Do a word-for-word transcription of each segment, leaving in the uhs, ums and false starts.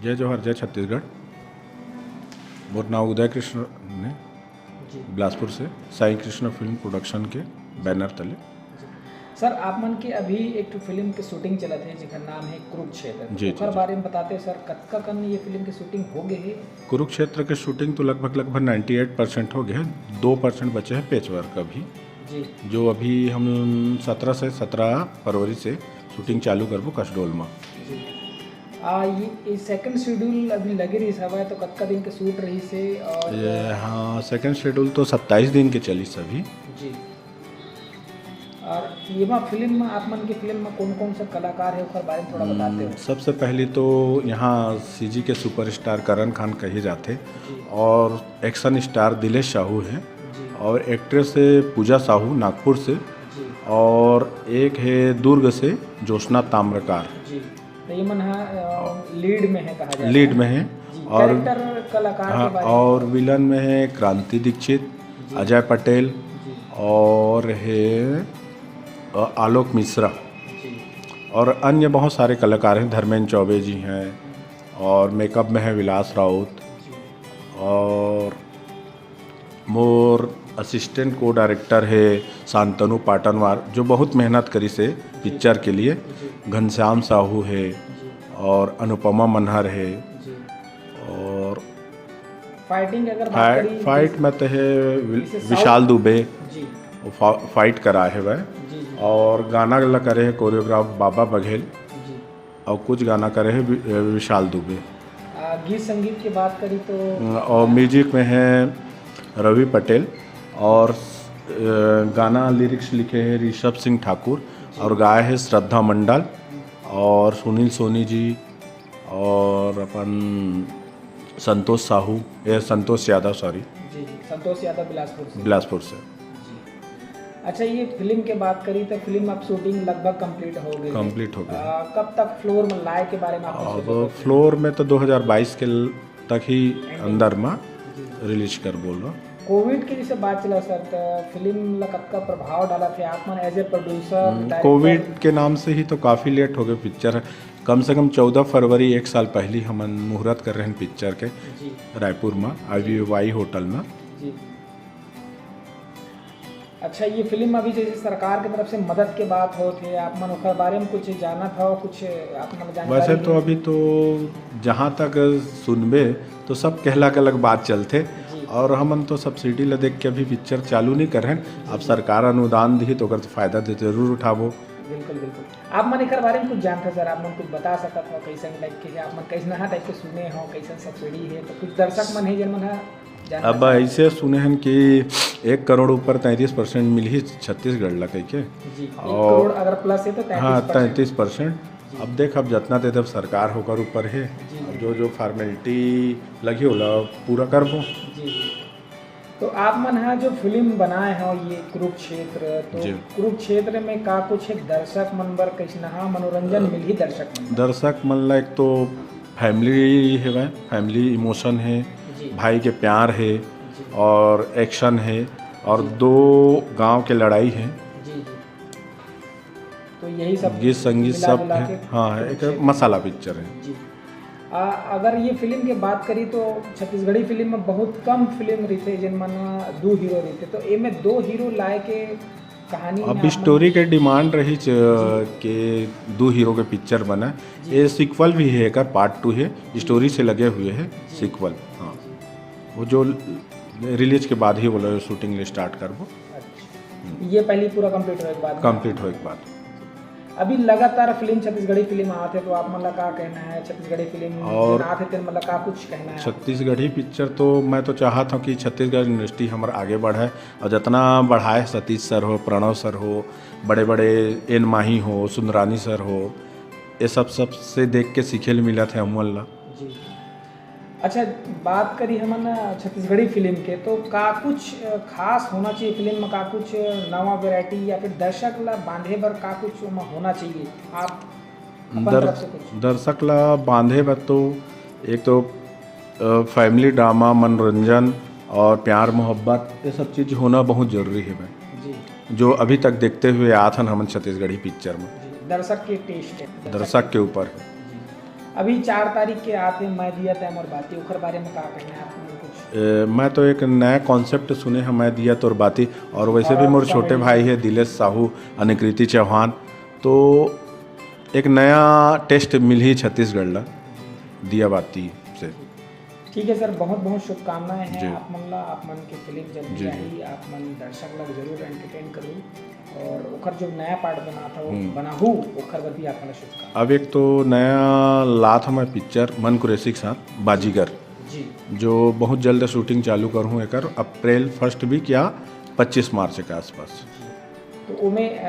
जय जोहार, जय छत्तीसगढ़। मोर नाम उदय कृष्ण ने, जी। बिलासपुर से साईं कृष्ण फिल्म प्रोडक्शन के बैनर तले। सर, आप मन के अभी एक ठो फिल्म के शूटिंग चलत हे, जेकर नाम है कुरुक्षेत्र। जी, जी, ओकर जी। बारे में बताते सर, कतका कन ये फिल्म के शूटिंग हो गए है? कुरुक्षेत्र के शूटिंग तो लगभग, लगभग नाइन्टी एट परसेंट हो गए हैं, दो परसेंट बचे हैं पैच वर्क अभी, जी, जो अभी हम सत्रह से, सत्रह फरवरी से शूटिंग चालू करबो कसडोल में। जी। आ, ये, ये सेकंड शेड्यूल अभी लगे रही हवा, तो कतका दिन के शूट रही से? और ये, हाँ, सेकंड शेड्यूल तो सत्ताईस दिन के चली सभी। जी। और ये मा फिल्म में, आप मन की फिल्म में कौन कौन से कलाकार है, ओकर बारे में थोड़ा बताते हो? सबसे पहली तो यहाँ सीजी के सुपरस्टार करण खान कहे जाते जी। और एक्शन स्टार दिलेश साहू है जी। और एक्ट्रेस है पूजा साहू नागपुर से जी। और एक है दुर्ग से ज्योत्सना ताम्रकार। जी। तो ये मन हा, अ, लीड में है, कहा जाए लीड तो। में है जी। और कैरेक्टर कलाकार हाँ, के बारे में। और विलन में है क्रांति दीक्षित, जी। अजय पटेल जी। और है अ, आलोक मिश्रा जी। और अन्य बहुत सारे कलाकार हैं। धर्मेंद्र चौबे जी हैं और मेकअप में है विलास राउत जी। और मोर असिस्टेंट को डायरेक्टर है शांतनु पाटनवार, जो बहुत मेहनत करी से पिक्चर के लिए। जी। घनश्याम साहू है जी। और अनुपमा मनहर है जी। और फाइटिंग अगर बात फाइट, करी, फाइट में तो है वि-, जैसे साउथ विशाल दुबे, जी। वो फा-, फाइट करा है वह। जी, जी। और गाना वाला करे है कोरियोग्राफ बाबा बघेल जी। और कुछ गाना करे है वि-, विशाल दुबे। आ, गीत संगीत की बात करी तो और म्यूजिक में है रवि पटेल और अ, गाना लिरिक्स लिखे हैं ऋषभ सिंह ठाकुर और गाए हैं श्रद्धा मंडल और सुनील सोनी जी और अपन संतोष साहू, ए, संतोष यादव, सॉरी, जी, जी, संतोष यादव बिलासपुर से। बिलासपुर से। जी। अच्छा, ये फिल्म के बात करी तो फिल्म अब शूटिंग लगभग कंप्लीट हो गई है। कंप्लीट हो गई। आ, कब तक फ्लोर में लाए के बारे में आपको अब सोचा था? फ्लोर में तो दो हज़ार बाईस के ल-, तक ही अंदर में रिलीज कर बोल रहा। कोविड के जैसे बात चला सर, तो फिल्म ला कतका प्रभाव डाला थे आप मन एज ए प्रोड्यूसर? कोविड के नाम से ही तो काफ़ी लेट हो गए पिक्चर। कम से कम चौदह फरवरी, एक साल पहली हमन मुहूर्त कर रहे हैं पिक्चर के जी। रायपुर में, आईवीवाई होटल में। जी। अच्छा, ये फिल्म अभी जैसे सरकार की तरफ से मदद के बात होत है, आप मन ओकर बारे में कुछ जानत हो, कुछ आप मन जानकारी वैसे तो है? अभी तो जहाँ तक सुनबे तो सब कहला के अलग बात चलते जी। और हमन तो सब्सिडी ला देख के अभी पिक्चर चालू नहीं कर रहे हैं। अब सरकार अनुदान दी तो ओकर तो फायदा दे जरूर उठाबो। बिल्कुल, बिल्कुल। आप मन एकर बारे में कुछ जानते सर, आप मन कुछ बता सकत हो, कैसन टाइप के है, आप मन कैसन टाइप के सुने हो, कैसन सब्सिडी है, तो कुछ दर्शक मन है जिन मन हा जानना अब चाहत ऐसे सुने हैं कि एक करोड़ ऊपर तैंतीस परसेंट मिलही छत्तीसगढ़ ला कह के। जी, एक और करोड़ अगर प्लस है तो हाँ, तैंतीस। तैंतीस परसेंट। अब देख, अब जितना दे देव सरकार होकर ऊपर है। जी। अब जो जो फॉर्मेलिटी लगी होला पूरा करबो। जी, जी। तो आप मन हा जो फिल्म बनाए हो ये कुरुक्षेत्र, तो जी। कुरुक्षेत्र में का कुछ एक दर्शक मन बर कैसनहा मनोरंजन मिलही दर्शक मन बर? दर्शक मन ला एक तो फैमिली है, फैमिली इमोशन है, जी। भाई के प्यार है जी। और एक्शन है और दो गांव के लड़ाई है। जी, जी। तो यही सब गीत संगीत मिला सब जुला है। के हाँ, एक मसाला पिक्चर है। जी। आ, अगर ये फिल्म के बात करी तो छत्तीसगढ़ी फिल्म में बहुत कम फिल्म रहिथे जिन मन दो हीरो रहिथे, तो एमे दो हीरो लाए के कहानी में अब आप मन स्टोरी के डिमांड रही च-, के दो हीरो के पिक्चर बना। ये सीक्वल भी है, एकर पार्ट टू है, स्टोरी से लगे हुए है सीक्वल। हाँ, वो जो रिलीज के बाद ही बोला शूटिंग स्टार्ट करबो। अच्छा। ये पहली पूरा कंप्लीट होए के बाद में? कंप्लीट होए के बाद। अभी लगातार फिल्म, छत्तीसगढ़ी फिल्म आत है, तो आप मन ला का कहना है? छत्तीसगढ़ी फिल्म और आत है, तेन मन ला का कुछ कहना है? छत्तीसगढ़ी पिक्चर तो मैं तो चाहत हूँ कि छत्तीसगढ़ इंडस्ट्री हमर आगे बढ़े और जितना बढ़ाए, सतीश सर हो, प्रणव सर हो, बड़े बड़े एन माही हो, सुंदरानी सर हो, ये सब, सब से देख के सीखे ल मिलत है हमन ला। जी। अच्छा, बात करी हमन छत्तीसगढ़ी फिल्म के, तो का कुछ, अ, खास होना चाहिए फिल्म में? का कुछ नवा वैरायटी या फिर दर्शक ला बांधे बर का कुछ ओमा होना चाहिए? आप अपन दर-, तरफ से कुछ? दर्शक ला बांधे बर तो एक तो, अ, फैमिली ड्रामा, मनोरंजन और प्यार मोहब्बत, ये सब चीज़ होना बहुत जरूरी है भाई, जी, जो अभी तक देखते हुए आत हन हमन छत्तीसगढ़ी पिक्चर में। जी, दर्शक के टेस्ट है, दर्शक के ऊपर है। जी। अभी चार तारीख के आते मैं दिया तय मोर बाती, ओकर बारे में का कहना है आप मन कुछ? ए, मैं तो एक नया कॉन्सेप्ट सुने हैं, मैं दिया तोर बाती, और वैसे भी और मोर छोटे comedy। भाई है दिलेश साहू, अनुकृति चौहान, तो एक नया टेस्ट मिलही छत्तीसगढ़ ला दिया बाती से। ठीक है सर, बहुत बहुत शुभकामनाएं जी। हैं आप मन ला, आप मन के फिल्म जब जी, भी जी। आही, आप मन दर्शक ला जरूर एंटरटेन करू, और ओकर जो नया पार्ट बना था, वो हम्म। बनाहू, ओकर बर भी आप मन ला शुभकामना। अब एक तो नया लात हमें पिक्चर मन कुरैशी के साथ बाजीगर, जी। जो बहुत जल्द शूटिंग चालू करहूँ एकर, अप्रैल फर्स्ट वीक या पच्चीस मार्च के आसपास। तो ओमे, अ,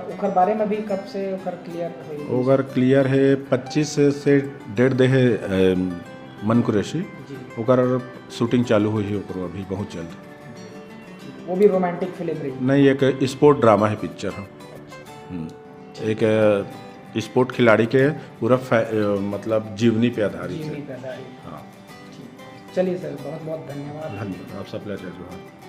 ओकर बारे में भी कब से ओकर क्लियर होई? ओकर क्लियर है पच्चीस से डेट दे है, अ, मन कुरैशी। जी। ओकर शूटिंग चालू होही ओकरो अभी बहुत जल्द। वो भी रोमांटिक फिल्म रही? नहीं, एक स्पोर्ट ड्रामा है पिक्चर। हम्म। एक, अ, स्पोर्ट खिलाड़ी के पूरा फै-, अ, मतलब जीवनी पे आधारित जीवनी है। पे आधारित। हाँ। ठीक। चलिए सर, बहुत बहुत धन्यवाद। धन्यवाद। आप सब ला जय जोहार।